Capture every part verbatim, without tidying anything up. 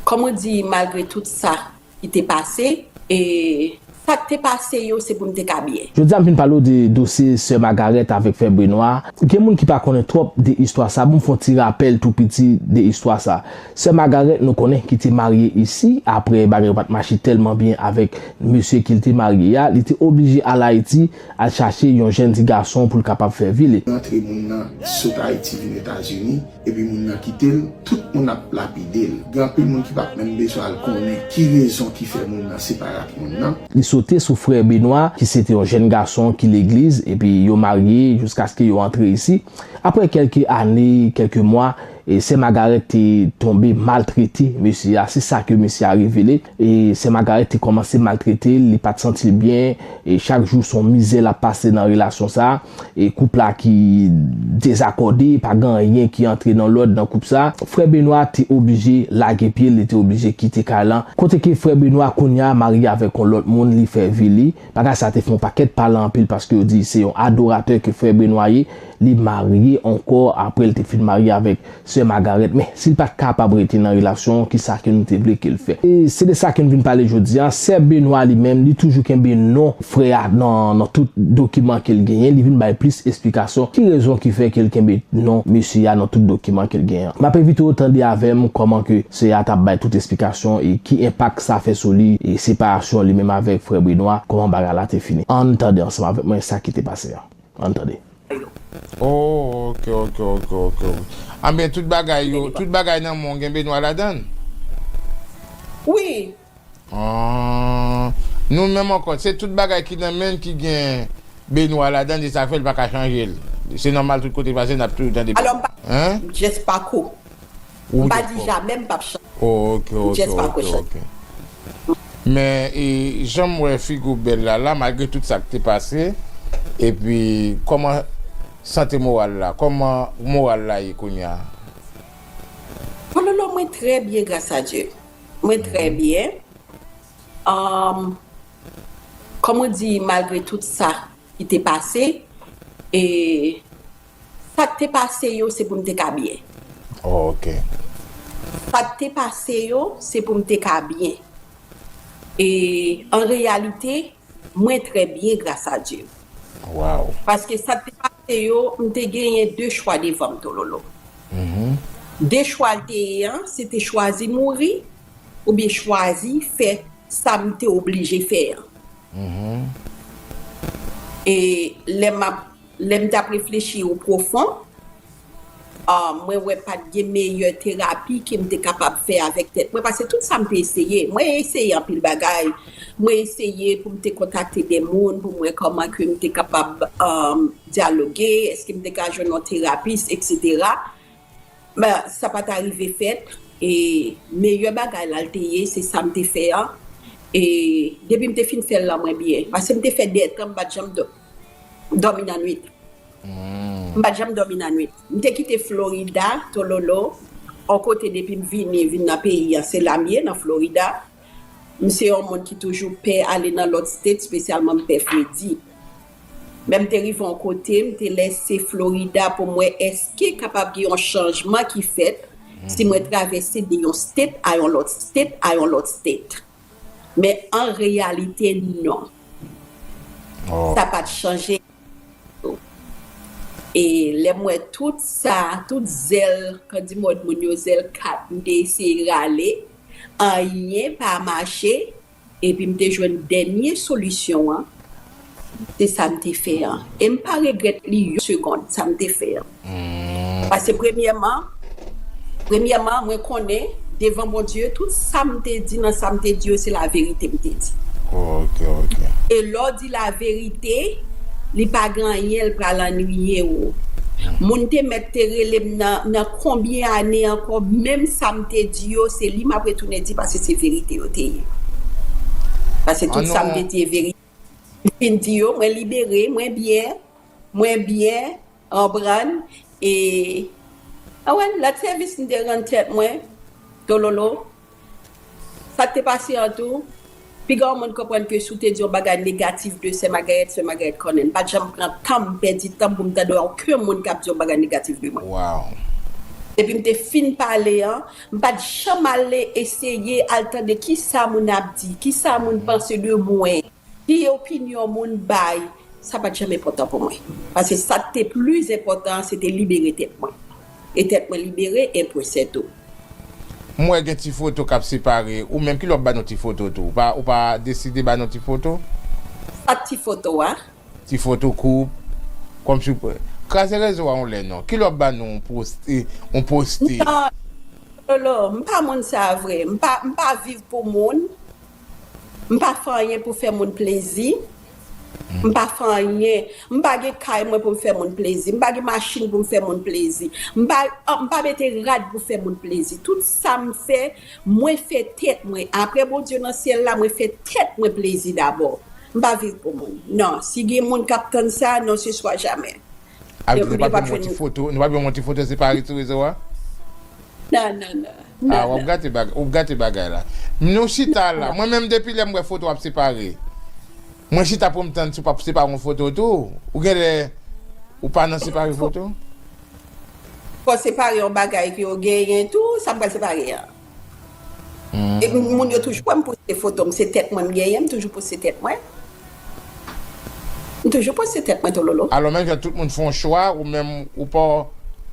kòman di, malgre tout sa ki te pase, e sa k te pase yo, se pou m te ka byen. Jodi a, m vin pale w de dosye sè Magarèt avèk frè Benwa. Gen moun ki pa konnen twòp de istwa sa, bon, m fè yon ti rapèl tou piti de istwa sa. Sè Magarèt, nou konnen, ki te marye isi, apre bagay yo pa t mache tèlman byen avèk mesye ke l te marye a, li te oblije al Ayiti, al chache yon jèn ti gason pou l kapab fè vi li. Rantre moun nan sot Ayiti vin Etazini, epi moun nan kite l, tout moun ap lapide l. Gen anpil moun ki pa t menm bezwen al konnen ki rezon ki fè moun nan separe ak moun nan. Li sote sou frè Benwa, ki se te yon jèn gason ki legliz, epi yo marye jiskaske yo antre isi. Apre kèlke ane, kèlke mwa, e sè Magarèt te tonbe maltrete mesye a. Se sa ke mesye a revele. E sè Magarèt te kòmanse maltrete l, li pa t santi l byen. E chak jou, se yon mizè l ap pase nan relasyon sa a. E koup la ki dezakòde, pa gen anyen ki antre nan lòd nan koup sa. Frè Benwa te oblije lage pye l, li te oblije kite kay lan. Kote ke frè Benwa kounye a marye avèk yon lòt moun, li fè vi li. Bagay sa te fè yon pakèt pale anpil paske yo di se yon adoratè ke frè Benwa ye. Li marye ankò apre l te fin marye avèk sè Magarèt. Men, si l pa t kapab rete nan relasyon, kisa ke nou te vle ke l fè? E se de sa ke n vin pale jodi a. Sè Benwa li menm, li toujou kenbe non frè a nan, nan tout dokiman ke l genyen. Li vin bay plis esplikasyon. Ki rezon ki fè ke l kenbe non mesye a nan tout dokiman ke l genyen? M ap envite w tande avè m kòman ke sè a t ap bay tout esplikasyon e ki enpak sa fè sou li e separasyon li menm avèk frè Benwa, kòman bagay la te fini. Ann tande ansanm avèk mwen sa ki te pase a. Ann tande. Oh, ok, ok, ok, ok. Anben, tout bagay yo, tout bagay nan men w gen Benwa ladan l? Wi. Ah, nou menm ankò, se tout bagay ki nan men l ki gen Benwa ladan l, e sa fè l pa ka chanje l. Se nòmal, tout kote l pase, n ap toujou tande Alò, m pa, Hein? Jès pa ko. Ou M pa di dakò. Jamè m p ap chanje. Oh, ok, ok, Jès pa ok, ko chanje. Ok. Men, e, jan m wè figi w bèl la, la, malgre tout sa k te pase, epi kòman sante moral la, kòman moral la ye kounye a? Pololo, mwen trè byen, gras a Dye. Mwen trè Mhm. byen. Um, kòman di, malgre tout sa ki te pase, e sa k te pase yo, se pou m te ka byen. Oh, ok. Sa k te pase yo, se pou m te ka byen. E an reyalite, mwen trè byen, gras a Dye. Wow. Paske sa k te pase yo, m te genyen de chwa devan m, Tololo. Mhm. De chwa l te ye an, se te chwazi mouri, oubyen chwazi fè sa m te oblije fè an. Mhm. E lè m ap, lè m t ap reflechi o pwofon, ah, mwen wè pa t gen meyè terapi ke m te kapab fè avèk tèt mwen, paske tout sa m te eseye, mwen eseye anpil bagay. Mwen eseye pou m te kontakte de moun, pou m wè kòman ke m te kapab, um, dyaloge, èske m te ka jwenn yon terapis, etsetera. Men, sa pa t arive fèt. E meyè bagay la l te ye, se sa m te fè an. E depi m te fin fè l lan, mwen byen. Paske m te fè de tan, m pa t janm dò-, dòmi nan nwit. Mm. M pa t janm dòmi nan nwit. M te kite Florida, Tololo, yon kote depi m vini, vin nan peyi an, se la m ye, nan Florida. M se yon moun ki toujou pè ale nan lòt state, espesyalman m pè fredi. Men m te rive yon kote, m te lèse Florida pou m wè èske kapab gen yon chanjman ki fèt si mwen travèse de yon state a yon lòt state a yon lòt state. Men an reyalite, non. Oh. Sa pa t chanje. E lè m wè tout sa, tout zèl, kan di mòd moun yo, zèl kat, m te eseye rale, anyen pa mache, epi m te jwenn dènye solisyon an, se sa m te fè an. E m pa regrèt li yon segonn, sa m te fè an. Mm. Paske premyèman, premyèman, mwen konnen, devan Bondye, tout sa m te di nan sa m te di yo, se laverite m te di. Ok, ok. E lè w di laverite, li pa gen anyen l pral annuiye w. Moun te mèt te rele m nan, nan konbyen ane ankò, menm sa m te di yo, se li m ap retounen di, paske se verite yo te ye. Paske tout sa m te di e verite. M fin di yo, mwen libere, mwen byen, mwen byen, anbrann, e, a wè, lòt sèvis m te rann tèt mwen, Tololo, sa k te pase an tou, piga yon moun konprann ke si w te di yon bagay negatif de sè Magayèt, sè Magayèt konnen. M pa t janm pran tan m, pèdi tan m pou m tande okenn moun k ap di yon bagay negatif de mwen. Wow. Depi m te fin pale an, m pa t janm ale eseye al tande kisa moun ap di, kisa moun panse de mwen, ki opinyon moun bay. Sa pa t janm enpòtan pou mwen. Paske sa k te pli enpòtan an, se te libere tèt mwen. E tèt mwen libere, e pwen sètou. M wè gen ti foto k ap separe. Ou menm, kilè w ap ba nou ti foto tou? Ou pa, ou pa deside ba nou ti foto? Sa ti foto a? Ti foto koup. Kòmsi w kraze rezo a yon lè non. Kilè w ap ba nou yon poste, yon poste? Non, Lolo, m pa moun sa vre. M pa, m pa viv pou moun. M pa fè anyen pou fè moun plezi. M pa fè anyen. M pa gen kay mwen pou m fè moun plezi. M pa gen machin pou m fè moun plezi. M pa, m pa mete rad pou fè moun plezi. Tout sa m fè, mwen fè tèt mwen. Apre Bondye nan syèl la, mwen fè tèt mwen plezi dabò. M pa viv pou moun. Non, si gen moun k ap tann sa, non, ce sera jamais. Avi nou pa jwenn ti foto, nou pa jwenn ti foto separe sou rezo a? Non, non, non. Ah, w ap gate bagay, w ap gate bagay la. Nou chita la. Mwen menm depi lè m wè foto ap separe. Mwen chita pou m tann si w p ap separe yon foto tou. Ou genlè ou pa nan separe foto? Fò separe yon bagay ke w genyen tou, sa m pral separe an. E moun yo toujou wè m poste foto m, se tèt mwen m genyen, m toujou poste tèt mwen. M toujou poste tèt mwen Tololo. Alò menm jan tout moun fè yon chwa, ou menm ou pa,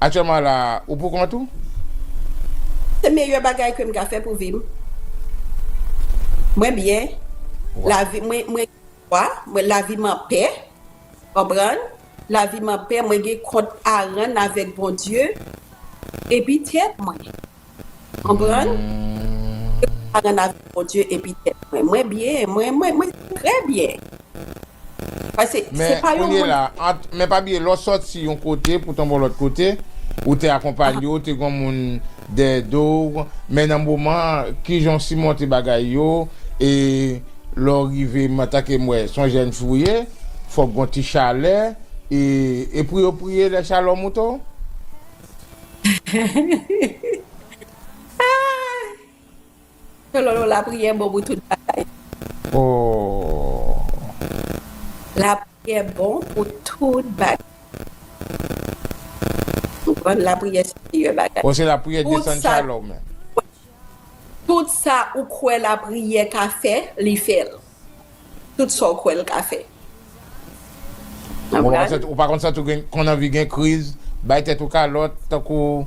aktyèlman la, ou poukont ou? Se meyè bagay ke m ka fè pou vi m. Mwen byen. Lavi mwen, mwen gen jwa, mwen lavi m anpè. Konprann? Lavi m anpè, mwen gen kont a rann avèk Bondye epi tèt mwen. Konprann? Mwen pa rann avèk Bondye epi tèt mwen. Mwen byen, mwen, mwen, mwen trè byen. Paske se pa yon moun. Men kounye la, men pa bliye, lè w sòti yon kote pou tonbe yon lòt kote, ou te akonpaye w, te gen yon moun dèyè do w, men nan moman, kijan w simonte bagay yo, e lè w rive, antanke m wè, se yon jèn fi w ye, fòk gen yon ti chalè, e, e pou yo priye lè chalè w moute w? Tololo, lapriyè bon pou tout bagay. Oh. Lapriyè bon pou tout bagay. Ou konprann? Lapriyè se meyè bagay. Bon, se lapriyè desann chalè w menm. Tout sa ou kwè lapriyè ka fè, li fè l. Tout sa w kwè l ka fè. Ou pa konn santi, ou pa konn santi w gen, konn anvi gen kriz, bay tèt ou kalòt, tankou,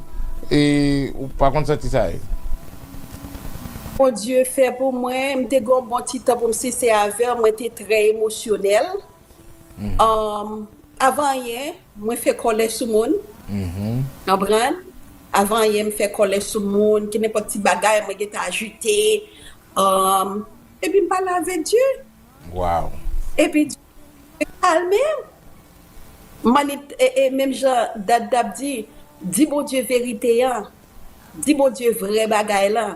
e, ou pa konn santi sa ye? Bondye fè pou mwen, m te gen yon bon ti tan pou m sensè avè w, mwen te trè emosyonèl. Avan anyen, mwen fè kòlè sou moun. Konprann? Avan anyen, m fè kòlè sou moun, ki nenpòt ti bagay, mwen gentan ajite. Epi m pale avèk Dye. Epi Dye kalme m. M annik, e, e, menm jan Dad t ap di, di Bondye verite an. Di Bondye vrè bagay la.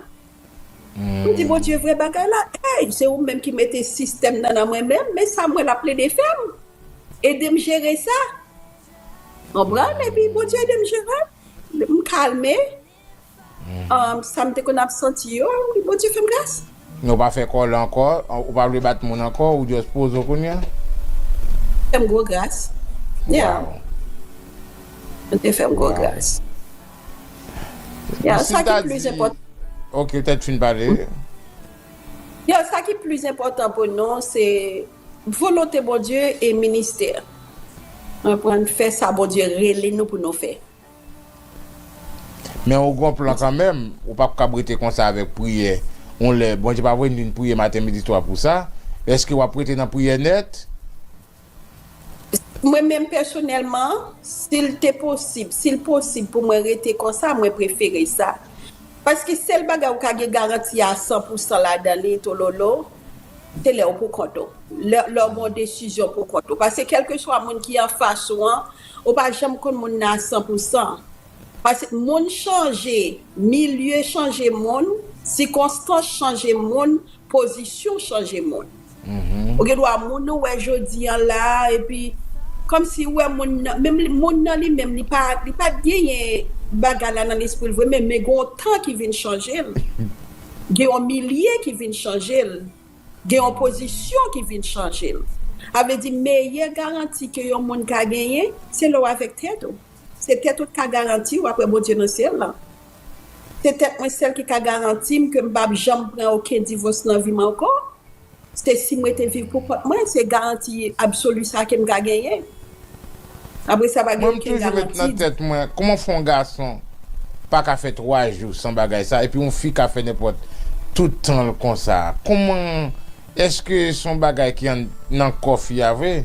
M di Bondye vrè bagay la. Ey, se ou menm ki mete sistèm nan nan mwen menm, men sa m wè l ap plede fè m. Ede m jere sa. Konprann? Epi Bondye ede m jere. M kalme. Sa m te konn ap santi yo, Bondye fè m gras. Men ou pa fè kòlè ankò, ou pa vle bat moun ankò, ou just poze w kounye a? Fè m gwo gras. Yeah. Bondye fè m gwo gras. Yeah, sa ki plis enpòtan. Ok, ou te fin pale. Yeah, sa ki plis enpòtan pou nou, se volonte Bondye e ministè. Konprann, fè sa Bondye rele nou pou nou fè. Men ou gon plan kanmenm, ou p ap kab rete konsa avèk priyè. Yon lè, Bondye pa voye n vin priye maten, midi, swa pou sa. Èske w ap rete nan priyè nèt? Mwen menm pèsonèlman, si l te posib, si l posib pou mwen rete konsa, mwen prefere sa. Paske sèl bagay ou ka gen garanti a san pou san ladan li, Tololo, se lè w pou kont ou. Lè, lè w gen yon desizyon pou kont ou. Paske kèlkeswa moun ki anfas ou an, ou pa janm konn moun nan a san pou san. Paske moun chanje, milye chanje moun, sikonstans chanje moun, pozisyon chanje moun. Ou gen dwa moun ou wè jodi a la, epi kòmsi ou wè moun nan, menm li, moun nan li menm, li pa, li pa t genyen bagay la nan lespri l vre, men, men gen yon tan ki vin chanje l. Gen yon milye ki vin chanje l. Gen yon pozisyon ki vin chanje l. Sa vle di, meyè garanti ke yon moun ka genyen, se lè w avèk tèt ou. Se tèt ou k ka garanti w apre Bondye nan syèl la. Se tèt mwen sèl ki ka garanti m ke m p ap janm pran okenn divòs nan vi m ankò. Se si m rete viv pou kont mwen, se garanti absoli sa ke m ka genyen. Apre sa, pa gen okenn garanti. Mwen, m toujou met nan tèt mwen, kòman fè yon gason pa ka fè twa jou san bagay sa, epi yon fi ka fè nenpòt tout tan l konsa? Kòman, èske se yon bagay ki an, nan kò fi a vre?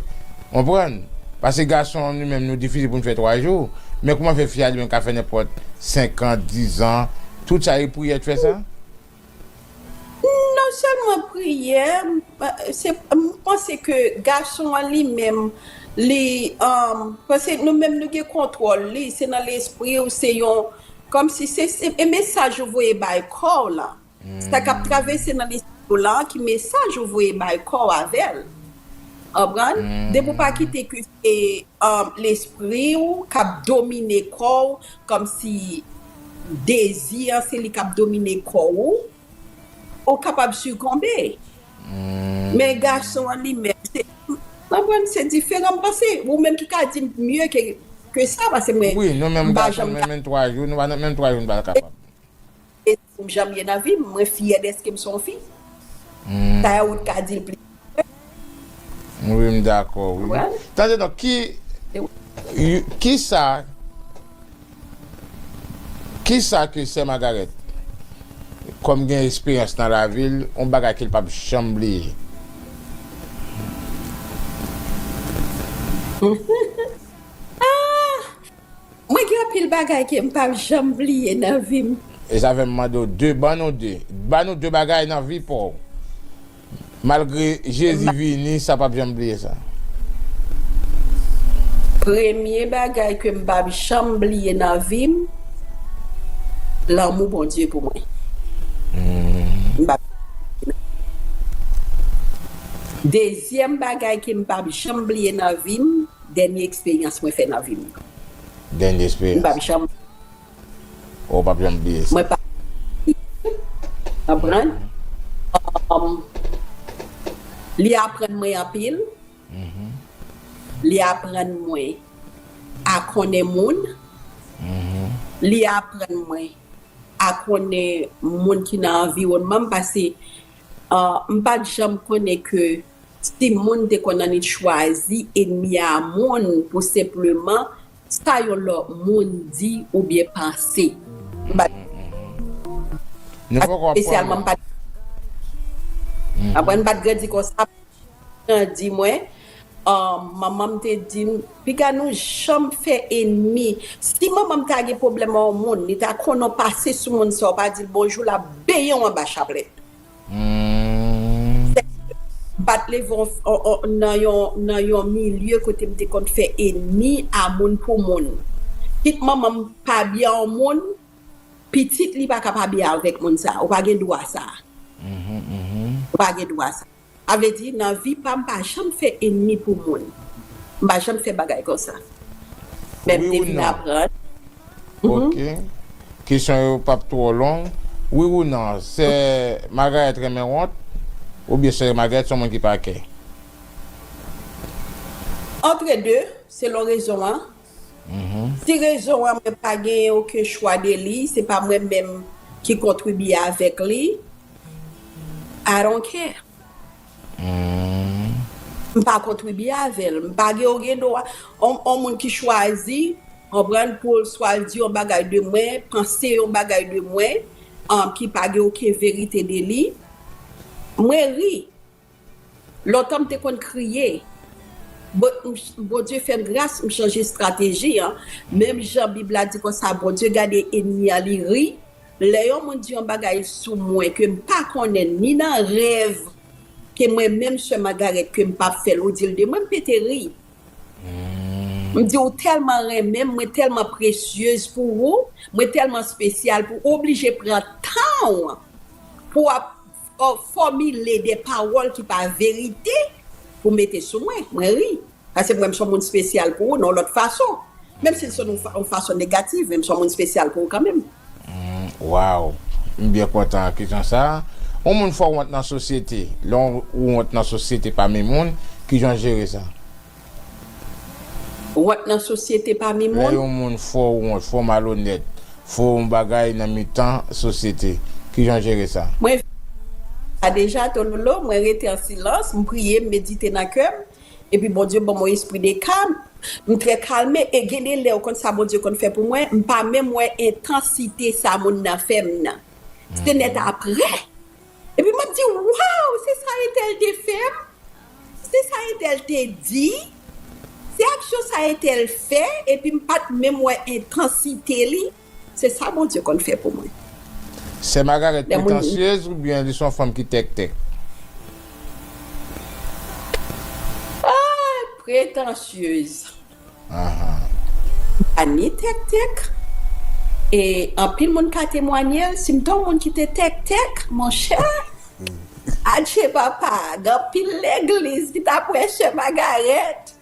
Konprann? Paske gason an, nou menm, nou difisil pou n fè twa jou. Men kòman fè fi a, li menm, ka fè nenpòt senk an, diz an? Tout sa, e priyè k fè sa? Non sèlman priyè, se, m panse ke gason an li menm, li, um, paske nou menm nou gen kontwòl li, se nan lespri w, se yon, kòmsi se, se e mesaj ou voye bay kò w la. Sa k ap travèse nan lespri w la, ki mesaj ou voye bay kò w avè l. Konprann? Depi w pa kite ke se, um, lespri w k ap domine kò w, kòmsi dezi an se li k ap domine kò w, ou kapab sikonbe. Men gason an li menm, se, konprann, se diferan. M panse, ou menm ki ka di m mye ke, ke sa, paske mwen, wi, nou menm m pa gason, janm menm, menm twa jou, nou pa nan menm twa jou, nou pa kapab. E pou m janm ye nan vi m, mwen fyè dèske m se yon fi. Sa a ou t ka di l plis. Wi, m dakò, wi. Tande non, ki, ki sa, ki sa ke sè Margaret, kòm gen esperyans nan lavi l, yon bagay ke l p ap janm bliye? Ah! Mwen gen anpil bagay ke m p ap janm bliye nan vi m. E sa fè m mande w de, ban nou de. Ban nou de bagay nan vi pa w. Malgre Jezi vini, sa p ap janm bliye sa. Premye bagay ke m p ap janm bliye nan vi m, lanmou Bondye pou mwen. M p ap. Dezyèm bagay ke m p ap janm bliye nan vi m, dènye eksperyans mwen fè nan vi m nan. Dènye eksperyans. M p ap janm. Ou p ap janm bliye sa. Mwen pa. Konprann? Um, li aprann mwen anpil. Li aprann mwen a konnen moun. Li aprann mwen a konnen moun ki nan anviwònman m, paske, uh, m pa t janm konnen ke timoun te konn annik chwazi enmi a moun pou senpleman sa yon lòt moun di oubyen panse. M pa t. Espesyalman, m pa t. Apre, m pa t grandi konsa. Grandi mwen, uh, manman m te di m, piga nou janm fè enmi. Si manman m ta gen pwoblèm ak yon moun, li ta konnen w pase sou moun sa, w pa di l bonjou, l ap benyen w anba chaplèt. M pa t leve nan yon, nan yon milye kote m te konn fè enmi a moun pou moun. Kit manman m pa byen yon moun, pitit li pa ka pa byen avèk moun sa. Ou pa gen dwa sa. Ou pa gen dwa sa. A vle di, nan vi pa m, m pa janm fè enmi pou moun. M pa janm fè bagay konsa. Men m te vin aprann. Ok. Kesyon yo p ap twò long. Wi ou non, sè Margaret renmen wont? Oubyen sè Margaret se yon moun ki pa kè? Entre deux, selon rezon an. Si rezon an mwen pa gen okenn chwa de li, se pa mwen menm ki kontribye avèk li, I don't care. M pa kontribye avè l. M pa gen okenn dwa. On, on moun ki chwazi, konprann, pou l swa l di yon bagay de mwen, panse yon bagay de mwen, um, ki pa gen okenn verite de li. Mwen ri. Lontan m te konn kriye. Bon, m, Bondye fè m gras, m chanje estrateji an. Menm jan Bib la di konsa, Bondye gade enmi an, li ri. Lè yon moun di yon bagay sou mwen ke m pa konnen ni nan rèv, ke mwen menm sè Margaret ke m p ap fè l, ou di l de mwen, m pete ri. M di ou tèlman renmen m, mwen tèlman presyez pou ou, mwen tèlman espesyal pou ou, oblije pran tan w pou w ap fò-, fòmile de pawòl ki pa verite pou mete sou mwen. Mwen ri. Paske mwen, m se yon moun espesyal pou ou, nan yon lòt fason. Menm si l se yon fa-, yon fason negatif, men m se yon moun espesyal pou ou kanmenm. Waw! M byen kontan kesyon sa a. Yon moun fè w wont nan sosyete. Lè w wont nan sosyete pami moun, kijan w jere sa? wont nan sosyete pami moun. Lè yon moun fè w wont, fè w malonèt, fè w yon bagay nan mitan sosyete, kijan w jere sa? Mwen sa deja, Tololo, mwen rete an silans, m priye, m medite nan kè m, epi Bondye ban mwen espri de kalm, m trè kalme, e gen de lè ou konn sa Bondye konn fè pou mwen, m pa menm wè entansite sa moun nan fè m nan. Se nèt apre. Epi m ap di, waw, se sa entèl te fè m, se sa entèl te di, se aksyon sa entèl fè, epi m pa t menm wè entansite li. Se sa Bondye konn fè pou mwen. Sè Magarèt pretansyez oubyen li se yon fanm ki tèktèk? Ah, pretansyez. Aha. M pa ni tèktèk. E anpil moun ka temwanye l, si m te yon moun ki te tèktèk, monchè, adje papa, gen anpil legliz ki t ap wè sè Magarèt.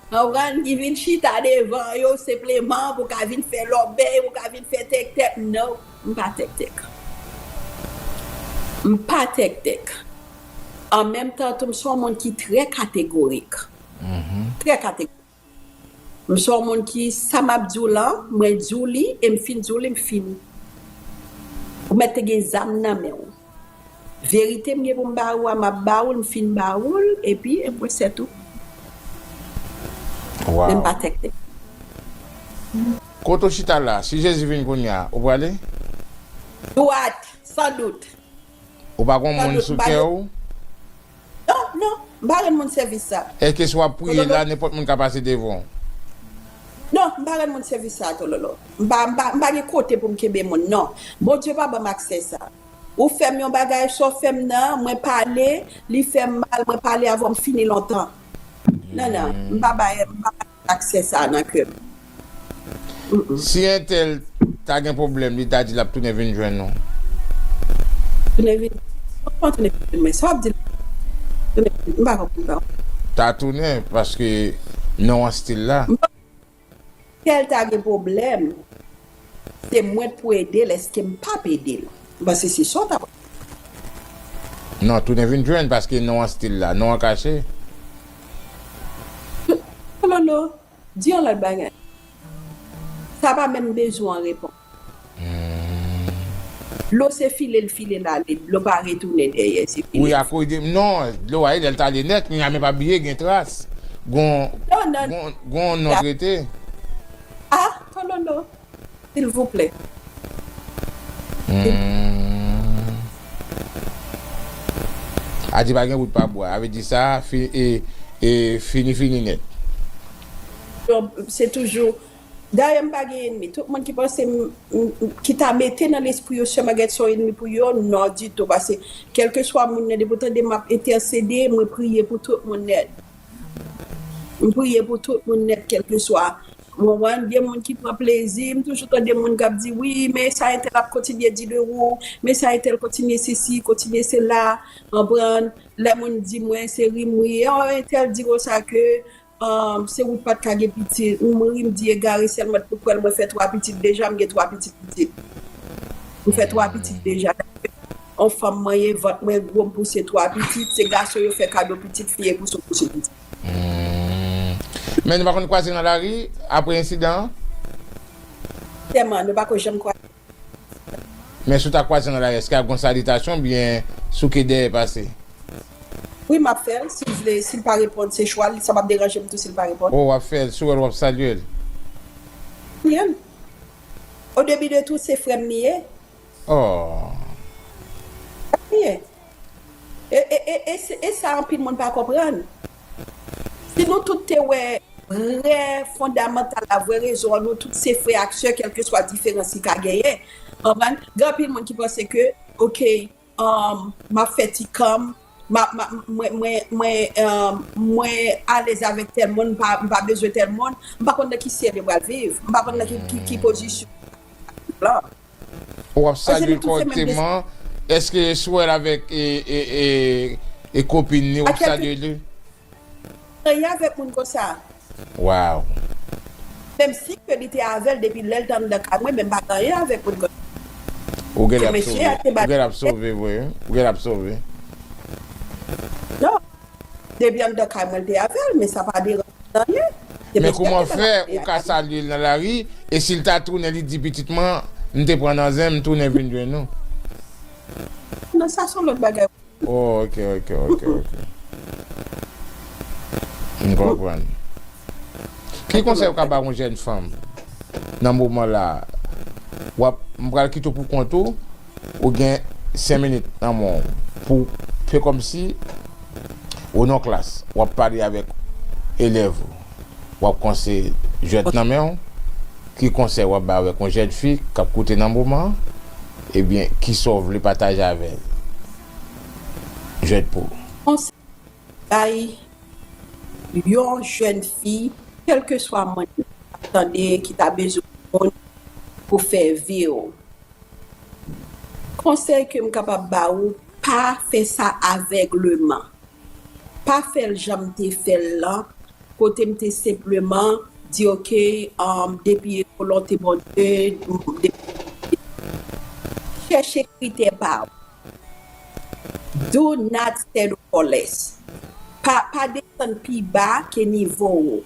Konprann, ki vin chita devan yo senpleman pou ka vin fè lòbèy, pou ka vin fè tèktèk. Non, m pa tèktèk. M pa tèktèk. An menm tan tou, m se yon moun ki trè kategorik. Trè kategorik. M se yon moun ki, sa m ap di w lan, mwen di w li, e m fin di w li, m fini. Ou mèt te gen zam nan men w. Verite m gen pou m ba ou a, m ap ba ou l, m fin ba ou l, epi, e mwen se tou. Waw. Men m pa tèktèk. Kote w chita la, si Jezi vin kounye a, ou prale? Dwat, san dout. Ou pa gon moun sou kè w? Non, non, m pa rann moun sèvis sa. Èske si w ap priye la, nenpòt moun ka pase devan w? Non, m pa rann moun sèvis sa, Tololo. M pa, m pa, m pa gen kote pou m kenbe moun, non. Bondye pa ban m aksè sa. Ou fè m yon bagay, sa w fè m nan, mwen pale, li fè m mal, mwen pale avè w, m fini lontan. Non, non, m pa bay, m pa bay aksè sa nan kè m. Si entèl ta gen pwoblèm, li ta di l ap tounen vin jwenn ou. Tounen vin, kòman tounen vin jwenn mwen? Sa w ap di la? Tounen vin, m pa konprann sa. Ta tounen, paske non an still la. Entèl ta gen pwoblèm, se mwen k pou ede l, èske m p ap ede l? M panse se sa w t ap. Non, tounen vin jwenn, paske non an still la, non an kache. Non, non, non. Di yon lòt bagay. Sa pa menm bezwen an repons. Dlo se file l file l ale, dlo pa retounen dèyè, se fini. Wi, akoz de, non, dlo a, lè l t ale nèt, men pa bliye gen tras. Gon, non, non, gon, gon non trete. Ah, Tololo, silvouplè. Hmm. A di pa gen wout pa bwa, a vle di sa, fi, e, e, fini, fini nèt. Donk, se toujou, dayè, m pa gen ènmi. Tout moun ki panse m, m, m, ki ta mete nan lespri yo sè Magarèt se yon ènmi pou yo, non ditou. Paske, kèlkeswa moun nan, depi w tande m ap entèsede, mwen priye pou tout moun nèt. M priye pou tout moun nèt, kèlkeswa. Ou konprann? Gen moun ki pran plezi. M toujou tande moun k ap di, wi, men sa entèl ap kontinye di de ou, men sa entèl kontinye sesi, kontinye sela. Konprann? Lè moun di mwen se rimwi, oh, entèl di konsa ke, um, se ou ki pa t ka gen pitit. M ri, m di egare sèlman, pou kwè l, mwen fè twa pitit deja, m gen twa pitit pitit. M fè twa pitit deja. On fanm manyen vant mwen gwo, m pouse twa pitit, se gason yo fè kado pitit, fi e pouse, pouse pitit. Hmm. Men nou pa konn kwaze nan lari apre ensidan an? Tèlman, nou pa ko janm kwaze. Men si w ta kwaze nan lari, èske ap gon salitasyon oubyen souke dèyè pase? Wi, m ap fè l. Si l vle, si l pa reponn, se chwa l. Sa p ap deranje m tou si l pa reponn. Oh, w ap fè l, si w wè l, w ap salye l. Salye l. O debi de tou, se frè m li ye. Oh. Li ye. E, e, e, e, se- e sa anpil moun pa konprann. Si nou tout te wè vrè fondamantal la, vrè rezon an, nou tout se frè ak sè, kèlkeswa diferans ki ka genyen. Konprann? Gen anpil moun ki panse ke, oke, um, m ap fè ti kan m, m ap- m ap- mwen, mwen, mwen, um, mwen alèz avèk tèl moun, m pa, m pa bezwen tèl moun, m pa konn nan ki syèl yo pral viv, m pa konn nan ki, ki, ki pozisyon lan. Ou ap salye l kòrèkteman. Èske si w wè l avèk e, e, e, e kopin li, w ap salye li? Anyen avèk moun konsa. Waw. Menm si ke li te avè l depi lè l te anndan kay mwen, men m pa gen anyen avèk moun konsa. Ou gen l ap sove. Ou gen l ap sove vre, wi. Ou gen l ap sove. Non. Depi anndan kay mwen, l te avè l, men sa pa deranje anyen. Men kouman fè ou ka salye l nan lari, e si l ta tounen, li di, "Pitit mwen, m te pran nan zen, m tounen vin jwenn ou"? Non, sa se yon lòt bagay. Oh, ok, ok, ok, ok. M konprann. Ki konsèy ou ka ba yon jèn fanm nan moman la? W ap, m pral kite w pou kont ou, ou gen senk minit nan men w pou fè kòmsi ou nan klas, w ap pale avèk elèv ou, w ap konseye jwèt nan men w. Ki konsèy w ap bay avèk yon jèn fi k ap koute nan moman an? Ebyen, kisa w vle pataje avè l? Jwèt pou ou. Konsèy bay yon jèn fi, kèlkeswa mwen ap tande, ki ta bezwen moun pou fè vi w. Konsèy ke m kapab ba ou, pa fè sa avègleman. Pa fè l jan m te fè l lan, kote m te senpleman di, "Ok, um, depi e volonte Bondye, depi," chèche kritè pa w. Do not settle for less. Pa, pa desann pi ba ke nivo w.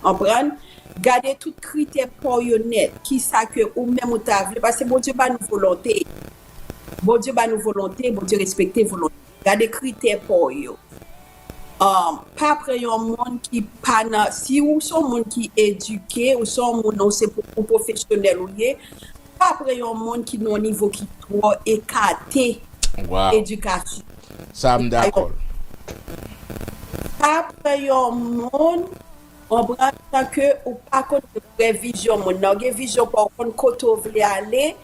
Konprann? Gade tout kritè pa w yo nèt. Kisa ke ou menm ou ta vle? Paske Bondye ba nou volonte. Bondye ba nou volonte, Bondye respekte volonte. Gade kritè pa w yo. Um, pa pran yon moun ki pa nan, si ou se yon moun ki edike, ou se yon moun, ou se pwo-, ou pwofesyonèl ou ye, pa pran yon moun ki nan yon nivo ki twò ekate edikasyon. Sa, m dakò. Pa pran yon moun, konprann, san ke ou pa konn vrè vizyon moun nan. Ou gen vizyon pa w, ou konn kote w vle ale,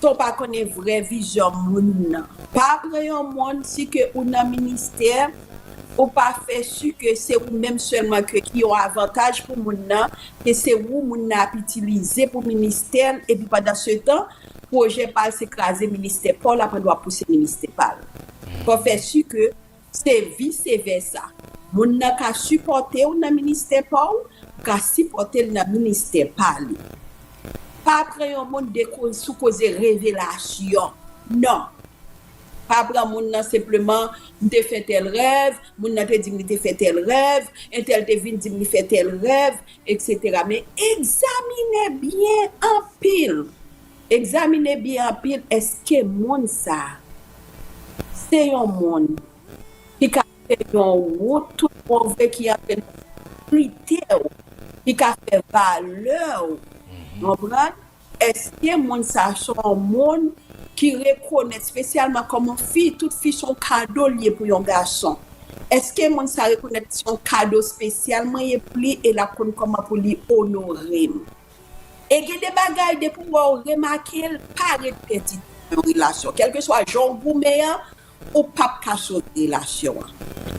san w pa konnen vrè vizyon moun nan. Pa pran yon moun, si ke ou nan ministè, ou pa fè si ke se ou menm sèlman ke ki yon avantaj pou moun nan, ke se ou moun nan ap itilize pou ministè l, epi pandan se tan, pwojè pa l se kraze ministè pa w la pandan w ap pouse ministè pa l. Fò w fè si ke se vise vèsa. Moun nan ka sipòte w nan ministè pa w, ou ka sipòte l nan ministè pa li. Pa pran yon moun de ko-, sou koze revelasyon. Non. Pa pran moun nan senpleman, "M te fè tèl rèv, moun nan te di m li te fè tèl rèv, entèl te vin di m li fè tèl rèv," etsetera. Men egzamine byen anpil. Egzamine byen anpil, èske moun sa a se yon moun ki ka fè yon wout tout bon vre, ki antre nan kritè w, ki ka fè valè w. Konprann? Èske moun sa a se yon moun ki rekonèt espesyalman kòm yon fi, tout fi se yon kado l ye pou yon gason? Èske moun sa a rekonèt se yon kado espesyal mwen ye pou li e l ap konn kòman pou li onore m? E gen de bagay, depi w wè w remake l, pa ret pèdi nan yon relasyon. Kèlkeswa jan w goumen an, ou p ap ka sove relasyon an.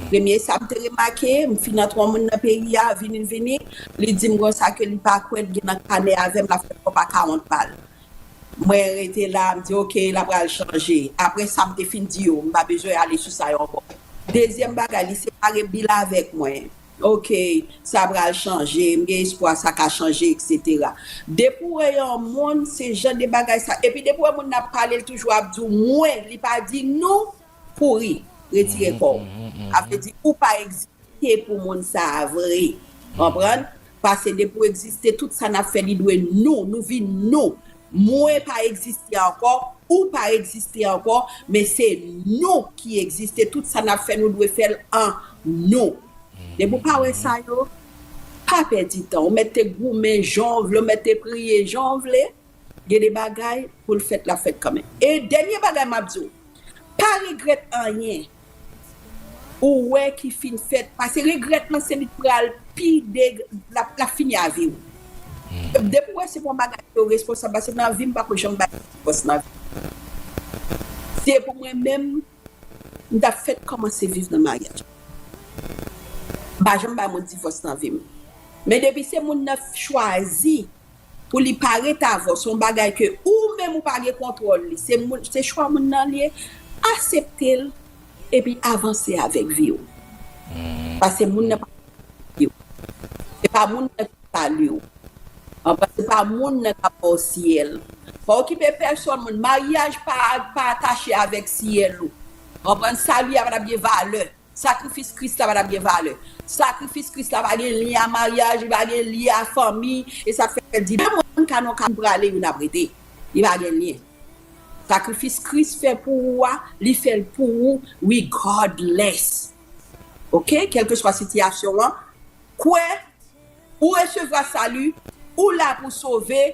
Premye sa m te remake, m fin antre yon moun nan peyi a, vini l vini, li di m konsa ke li pa kwè l gen nan kanè avè m, l ap fè kòb a kawont pa l. Mwen rete la, m di, "Ok, l ap pral chanje." Apre sa, m te fin di yo, m pa bezwen ale sou sa yo ankò. Dezyèm bagay, li separe bil avèk mwen. Ok, sa pral chanje, m gen espwa sa ka chanje, etsetera. Depi w wè yon moun, se jan de bagay sa. Epi depi w wè moun nan ap pale, l toujou ap di w mwen, li pa di nou, kouri, retire kò w. Sa vle di, ou pa egziste pou moun sa a vre. Konprann? Paske depi w egziste, tout sa n ap fè, li dwe nou, nou vin nou. Mwen pa egziste ankò, ou pa egziste ankò, men se nou ki egziste. Tout sa n ap fè, nou dwe fè l an nou. Depi w pa wè sa yo, pa pèdi tan. Ou mèt te goumen jan w vle, ou mèt te priye jan w vle. Gen de bagay pou l fèt, l ap fèt kanmenm. E dènye bagay m ap di w, pa regrèt anyen ou wè ki fin fèt, paske regrèt lan se li k pral pi de, l ap, l ap fini a vi w. Depi w wè se pa yon bagay ke w responsab, paske nan vi m pa ko janm bay divòs nan vi m. Si se pou mwen menm, m t ap fèk kòmanse viv nan maryaj. M pa janm bay moun divòs nan vi m. Men depi se moun nan chwazi pou li pa ret avè w, se yon bagay ke ou menm ou pa gen kontwòl li, se moun, se chwa moun nan l ye, aksepte l epi avanse avèk vi w. Paske moun nan pa, se pa moun nan ki salye w. Konprann? Se pa moun nan k ap ba w syèl. Pa okipe pèsòn moun. Maryaj pa, pa atache avèk syèl ou. Konprann? Sali a pa t ap gen valè. Sakrifis Kris la pa t ap gen valè. Sakrifis Kris la pa gen lyen a maryaj, li pa gen lyen a fanmi, e sa fè di de moun ka nan kay prale, youn ap rete. Li pa gen lyen. Sakrifis Kris fè pou ou a, li fè l pou ou regardless. Oke? Kèlkeswa sitiyasyon an, kwè, ou resevwa sali, ou la pou sove,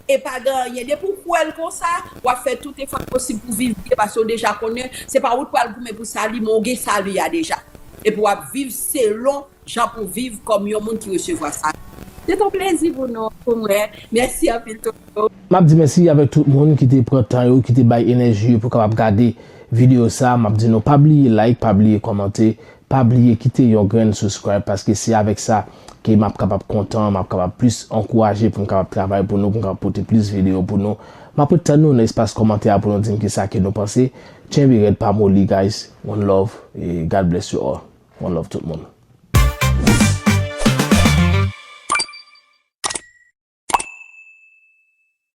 e pa gen anyen. Depi w kwè l konsa, w ap fè tout efò posib pou viv byen, paske w deja konnen se pa ou k pral goumen pou sali, men w gen sali a deja. Epi w ap viv selon jan pou viv kòm yon moun ki resevwa sali. Se t yon plezi pou nou, pou mwen. Mèsi anpil, Toto. M ap di mèsi avèk tout moun ki te pran tan yo, ki te bay enèji yo pou kapab gade videyo sa. M ap di nou pa bliye like, pa bliye kòmante, pa bliye kite yon grenn subscribe, paske se avèk sa ke m ap kapab kontan, m ap kapab plis ankouraje pou m kapab travay pou nou, pou m kapab pote plis videyo pou nou. M ap ret tann nou nan espas kòmantè a pou nou di m kisa ke nou panse. Tchenbe rèd, pa moli, guys. One love, e God bless you all. One love tout moun.